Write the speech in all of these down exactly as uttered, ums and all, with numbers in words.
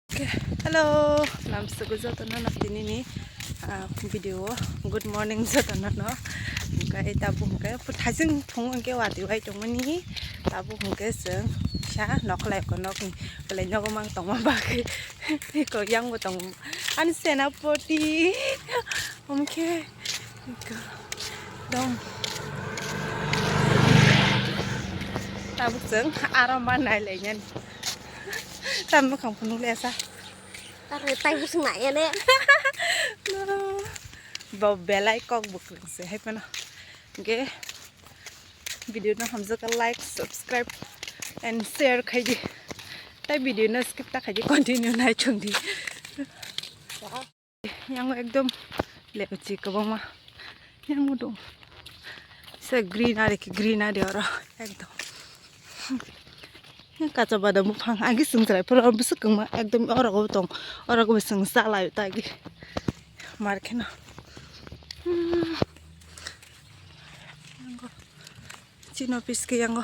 Okay, hello, lamsogo jotono no tinini, ah, video o. Good morning jotono no. Hwnkhe tabuk hwnkhe phaising phungo hwnkhe watwi bai tongmani. Tabuk hwnkhe chwng kisa nokhlai ko nokni belai nogo mang tongma bagwi ko yang bo tong ani senapati. Hwnkhe dom tabuk chwng aro ma nailainani. Tam bwkhang phunuk le asa. Tare tai bwswng nai ya ne. Bo belai kok bwkrwng se hai phano. Hwnkhe video no hamjak kha like, subscribe and share khai di. Tai video no skip ta khai di, continue nai chung di. Yang ekdom le uchi kwbangma. Yang dong. Se greenery ki greenery oro ekdom. Yang kacha badam buphang agi sung chwrai phuru bwswk kwma ekdom oro bo tong. Oro bo sung salai ta agi. Mar kheno. Chini office ke yang.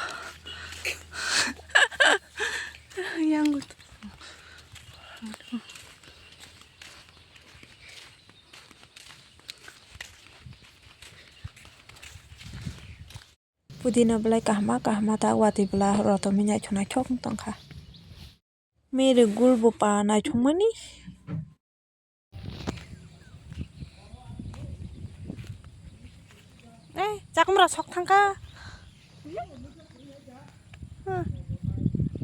Yang. Pudina belai kahma kahma ta watwi bwla rotomwi naithok naithok wng tongkha. Mere gul bo pa naithokmani. Eh, chakwmra sok thangkha. Huh.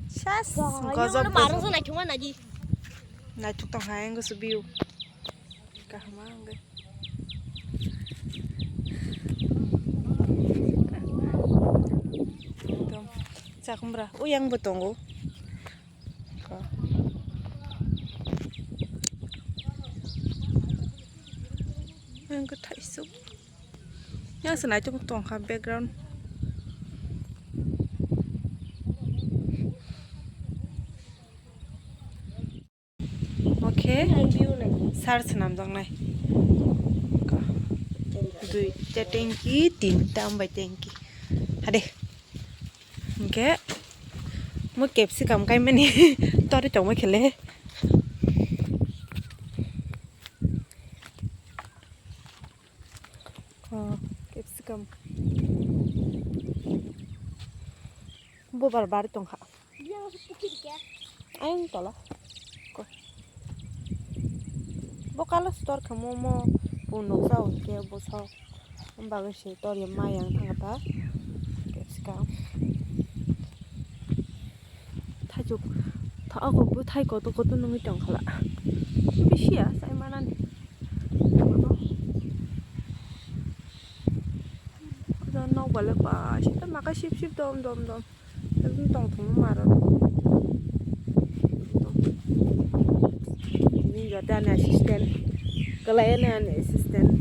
Sas, gojok, gojok. Naithok tongkha, ang goso view. Kaham ang. Ekdom chakwmra. Uyang bo tongo. Ang khe thaisuk. Yang se naitok tongkha background. Okay. Sar swnamjaknai. Duita tanki, tinta ambai tanki. Hade. Hwnkhe mo capsicum kaimani tori tongma khele. Oh, capsicum. Bubar bari tongkha. Ayang tola. Ko. Bo kalo store kha mo mo pun noksa hwnkhe bosok. Bagwi se tori mayang thangkha ta. Capsicum. Thaichuk. Tha-, ogo bo thai koto koto nungwi tongkha la. Bisi ya sai manani. Ojo nok bale ba sita maka sip sip dom dom dom. Ekdom tongthokma maro. Tini jate ani assistant. Kalai ani ani assistant.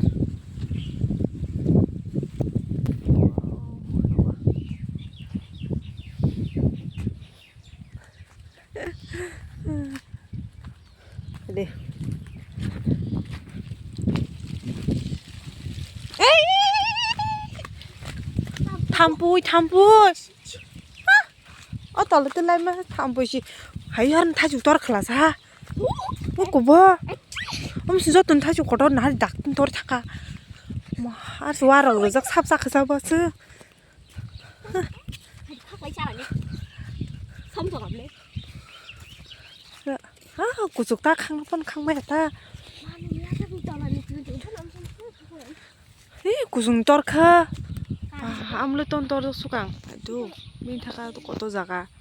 De. Ei! Thampui, thampui. O tole te lai ma thampui si. Hai har thaju tor khlasa. O kubo. Om si jotun thaju kotor na dak tor thaka. Ma har suar rok jak sap sak sa ba se. Phak lai chala ni. Som jogam le. Ha, kuchuk ta khang pon khang mai ta. Manu ya ta bu tala ni tu tu tu nam som. Eh, kuchung tor kha. Ah, amle ton tor sukang. Adu, min thaka to koto jaga.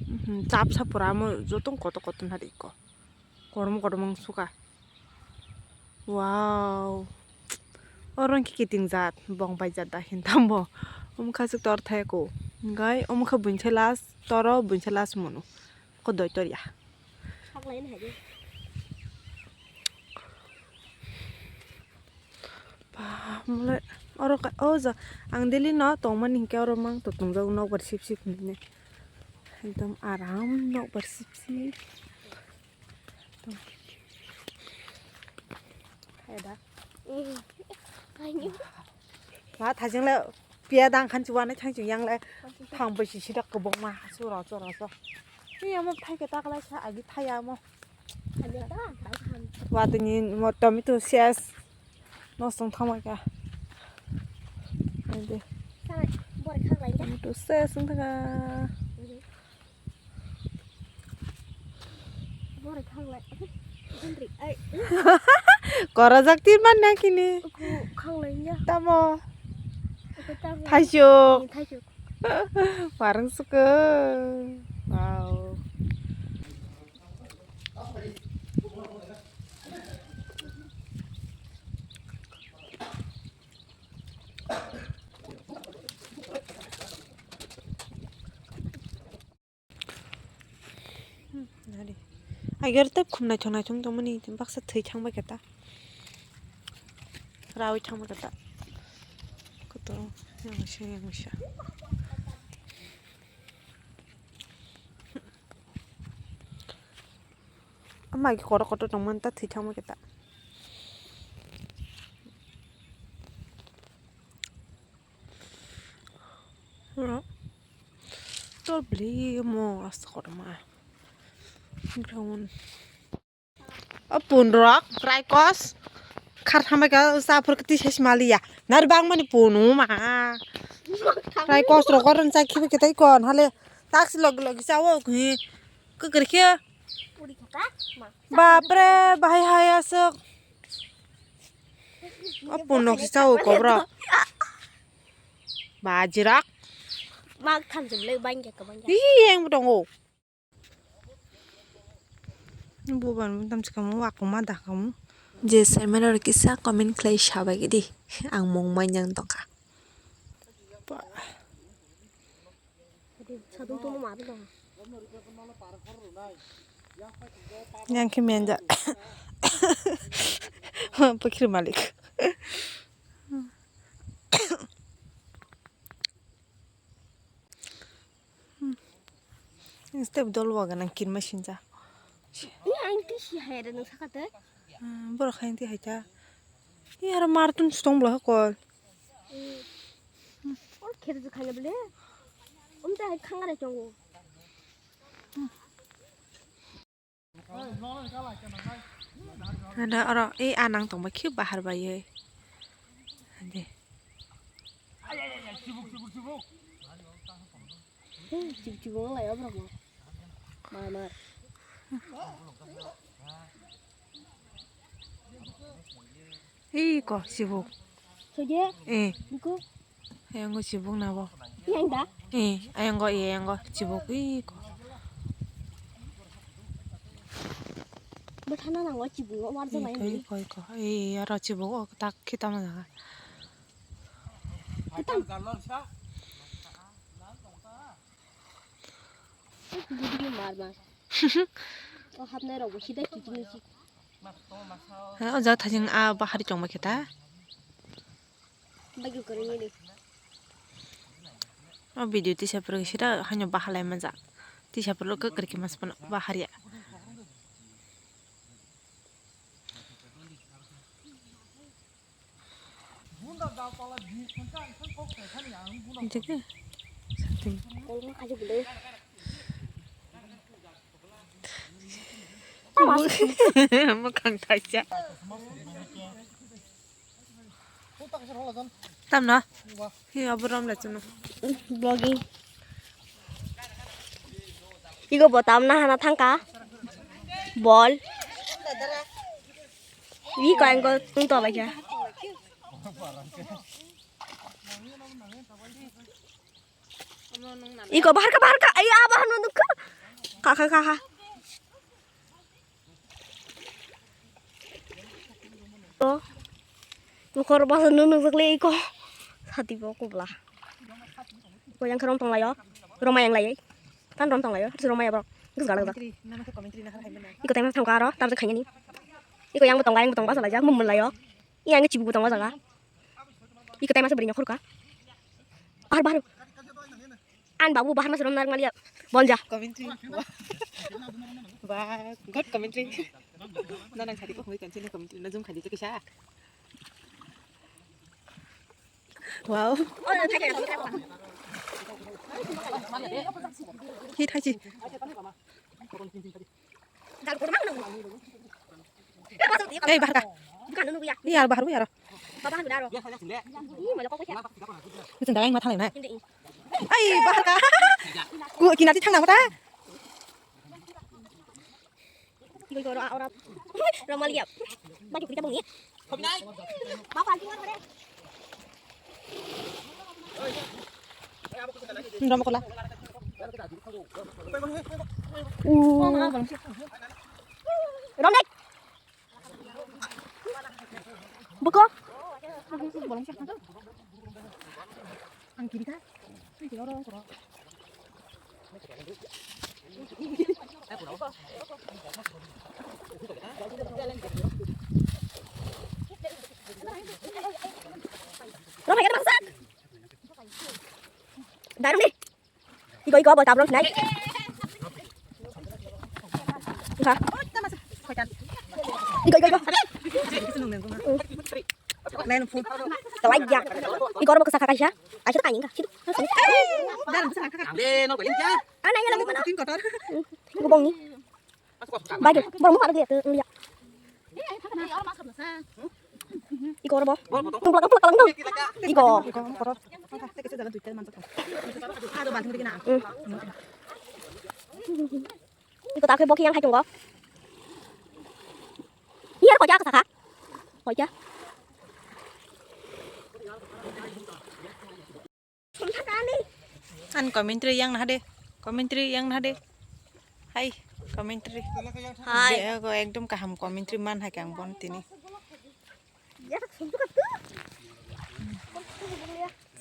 Mhm, chap sa pura mo jotong koto koto na ri ko. Korom korom ang suka. Wow. Oro hwnkhe kiting jat, bong bai jat da hintam bo. Omo kha se tor thai ko. Hwnkhe omo kha buinsa last, toro buinsa last mono. Ko doi tor ya. Ba, mole oro ka, o ja, ang daily no tongmani hinkhe oro mang to tongjak nok bar sip sip hinwi. Ekdom aram nok bar sip sip. Hai da. Ma thajeng le piya dang khan chuwa nai thang chu yang le thang bai si sida kwbang ma chura chura so. Ni amo thai ke ta kalai sa agi thai amo. Watini mo tomato ses. Nos tong thangma ka. Ade. Tomato ses tong thangma. Bore khanglai. Hendrik, ai. Korojak tin man na kini. Aku khanglai ya. Tamo. Aku tamo. Thaisuk. Thaisuk. Parang suka. Wow. Agor tei khum naithok naithok tongmani baksa thwi thangbai khe ta. Rawi thangbai khe ta. Koto yang misa yang misa. Ama agi kotor kotor tongmani ta thwi thangbai khe ta. Tor bli mo asta kotor ma. Ground. O punrok, raikos, khar thambai ka, sa phur kati ses maliya. Nar bang mani punu ma. Raikos rok ron sa khibi kitai kon, hale taksi log log sa o khi, kekir khia. Bapre, bahai hai asok. O punrok si sa o kobro. Bajirak. Mak tham jom le bang ya ka bang ya. Hi, yang tongo. Buban tam chikamu, aku ma dakamu. Je saimano kisa comment khlai sabai di. Ang mung manyang tongkha. Sadung tungma ma dong. Yang khe menja. Pakhir malik. Step dol waga nang kirma sinja. Ni ang ti si hai re nang sakate. Borok hai ti hai ta. Ni aro martun stong bla ko. Ol khere je khaina bele. Um ta hai khangare tongo. Ada oro e anang tongba khi bahar bai e. Ade. Chibuk chibuk lai obrok no. Mar mar. Iko chibuk. Soje. Eh. Iko. Ayango chibuk nabo. Yang da. Eh, ayango, eh, ayango chibuk iko. Bethana nango chibuk o warja mai. Iko, iko, iko. Eh, aro chibuk o tak kita mana. Kita. Budi mar mar. O hapnai rok bo sida kiching kiching. O jaga thajing a bahari chongma khe ta. Bagi koroi ni. O video tisa pura sida haino bahalai manja. Tisa pura khe kri khe mas pano bahari ya. Jeke. Sating. Mwkhang thaisa. Tamno? Hi abo rom le chwngno. Vlogging. Igo bo tamna hana thangka. Bol. Wi ko engko tung to laikha. Iko bahar ka, bahar ka. Ai, ah, bahar no nukha. Kha, kha, kha, kha. To. Nukor bahar no nukjakle iko. Sati bo kubla. Ko yang kharom tong layo. Roma yang lai. Tan rom tong layo. Roma ya bro. Gus galak jak. Iko taima thangka aro. Tabjak khainani. Iko yang bo tong, yang bo tong basa lai jak. Mum mun layo. Yang chibu bo tong jaga. Iko taima sa beri nyokhor ka. Bahar, bahar. An babu bahar mas rom nar ngalia. Bol ja. Commentary. Ba, good commentary. Na nang sari ko hoi kanchi na commentary na jum khali kisa. Wow. Hi thaji. Ei, bahar ka? Iya, bahar, bahar. Kucing dagang ma thanglai na. Ai, bahar ka? Ku kinati thang nang ta? Romalia. Baju kita bunyi. Romokola. Romnek. Buko. Ang kiri ka. Romnek, ada masak. Darung ni. Iko, iko, bol tablo sinai. Iko, iko, iko. Lain phone. Tawai ya. Iko, oro boksa kakai sa. Aisa tani ka. Situ. Darung boksa kakai. Ana ya lagu mana? Tin kotor. Gubong ni. Baik, borok mung arok liya, liya. Iko oro bo. Tungplak, tungplak, tungplak. Iko. Iko, oro. Tei kaisa jaga duita manjak. Ado balting digi na. Hmm. Iko ta khe bo khe yang hai tongo. Iya, koi ja ka sakha. Koi ja. An commentary yang nah de, commentary yang nah de. Hai, commentary. Hai. Be, ego ekdom kaham commentary man hai khe ang bon tini.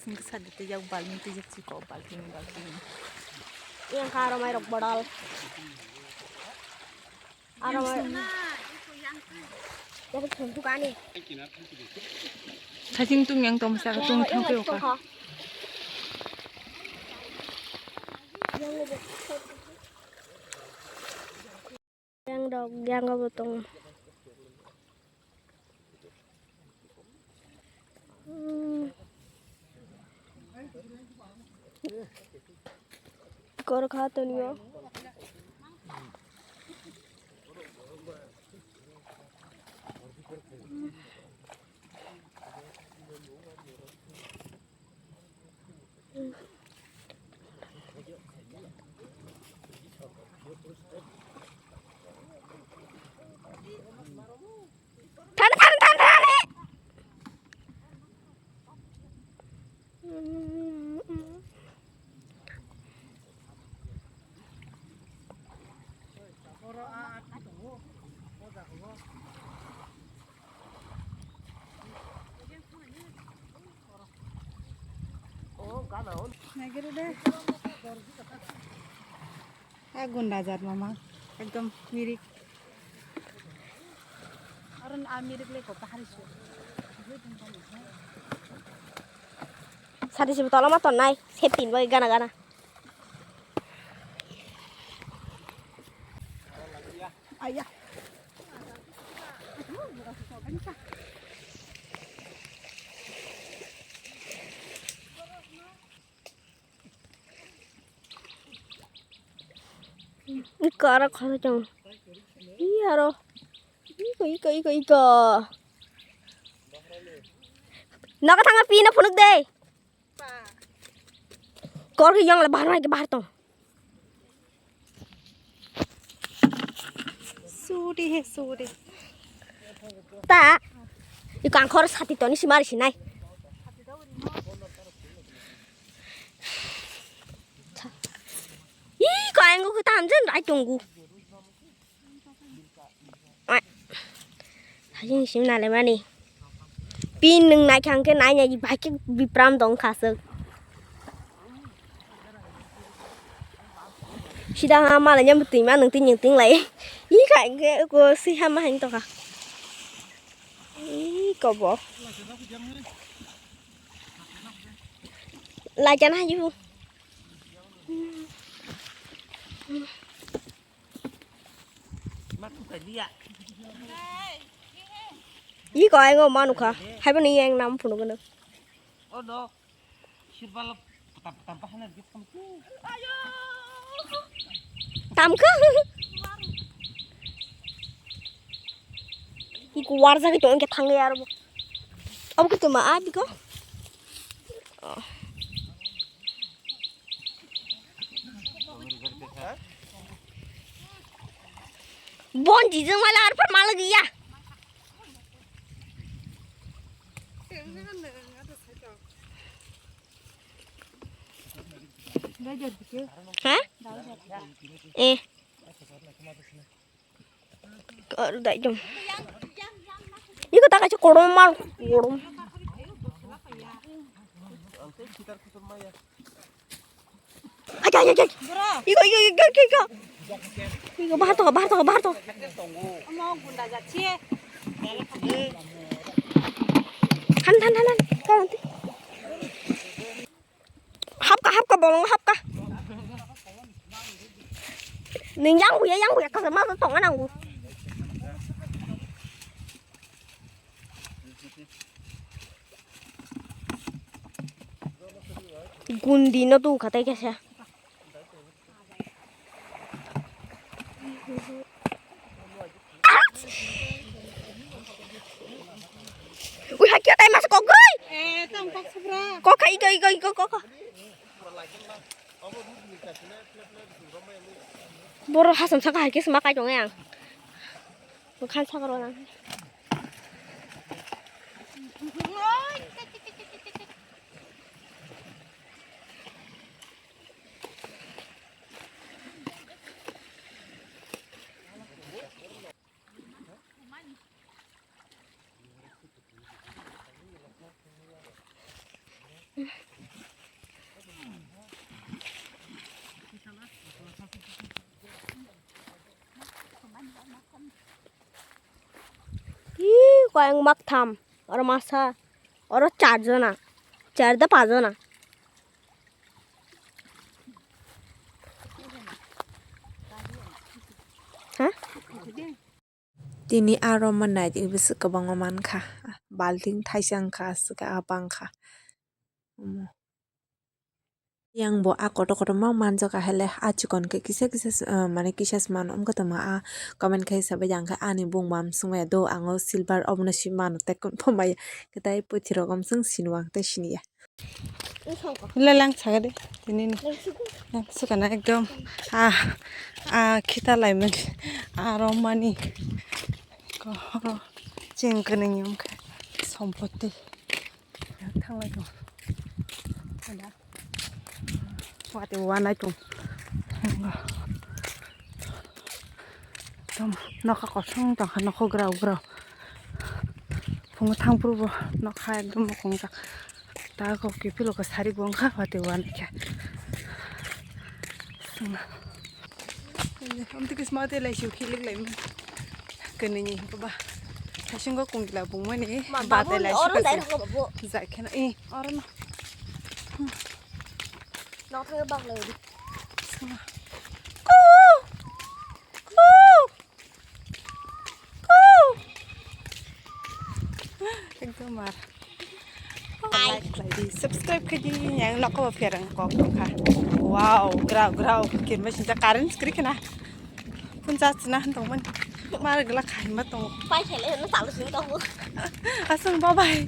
Sing sa de te yak balni te yak chiko balni balni. Yang karo mai rok bodol. Aro. Saiching tung yang tong sa tung thang pe oka. Yang dok yang abo tong. Hmm. Kor kha tonio. Than, than, than, than, eh. Naigiru de. A gunda jat mama. Ekdom mirik. Aron a mirik le ko bahari su. Sadi sibu toloma tonnai. Sepin bai gana gana. Ayah. Iko aro khoro chong. Iyaro. Iko, iko, iko, iko. Nogo thangma pino phunuk de. Kor ke yang le bahar nai ke bahar tong. Suri he suri. Ta. I kangkhor sati toni simari sinai. I kaingu ke tamjen rai tunggu. Hajing sim nale mani. Pin nung nai khang ke nai nai bai ke bipram dong khasuk. Sida ha mala nyam tui ma nung tin nyung ting lai. I khai ke ko si ha ma hang to kha. I ko bo. Lai chan ha ju. Iko aingo manukha. Haibo ni yang nam phunu gano. Tamkha. Ki kuwar jagwi tong khe thangwi aro bo. Abo khe tuma a biko. Bon jijeng mala ar par mala giya. Ha? Eh. Kar dai dum. Iko ta kaisa korom mal korom. Ai, ai, ai, ai. Iko, iko, iko, iko, iko. Iko bahar to, bahar to, bahar to. Han, han, han, han. Kau nanti. Hapka, hapka, bolong hapka. Ning yang buya, yang buya, kasa masa tonga nanggu. Gundi no tu khatai kasa. Ui, hakya tai mas kok goi. Eh, tam kok subra. Kok khai, iko, iko, iko, kok. Boro hasan saka hakya sma kai tong yang. Bukhan saka ro nang. Ih, koyang mak tham. Oro masa. Oro char jona. Char da pa jona. Ha? Tini aro manai bwswk kwbangma mankha. Balting thaisa wngkha, aswk a bangkha. Omo. Yang bo a kotor kotor ma manjak ahele, a chikon khe kisa kisa s-, ah, mane kisa se mano. Wngkha tongma a comment khai sabai yang khe ani bung bam swngmaya do, ang o silver obono si mano tei kon pho maya. Khe tai pwithirok om swng siniwang tei siniya. Lelang saga de, tini ni. Lelang suka na ekdom. Ah, ah, khita lai mani. Aro mani. Ko, oro cheng kene nyom khe. Sompoti. Thanglai tong. Ada. Wati wanai tong. Tom nokha kosong tongkha, nokha grau grau. Phungo thangphuru bo nokha ekdom mokong jak. Ta kok kiphilok sari bo wngkha, wati wanaikha. Swngo. Amtwi kisma tei laisio khilik lai mani. Kwnwi ni ba. Thaisingo kungla bungmani. Ma, batai babu, laisio oro kaisa. Dai rokho, babu. Jai kheno, eh, oro no. Nokthai bak lai di. Swngo. Ku! Ku! Ekdom mar. Like khlai di, subscribe khlai di, yang nokho pherang kok tongkha. Wow, grau grau, kirma sinta current skri khna. Phunsa china han tongmani. Mar gla khai ma tongo. Pai khele no talu sing tongo. Asung bye bye.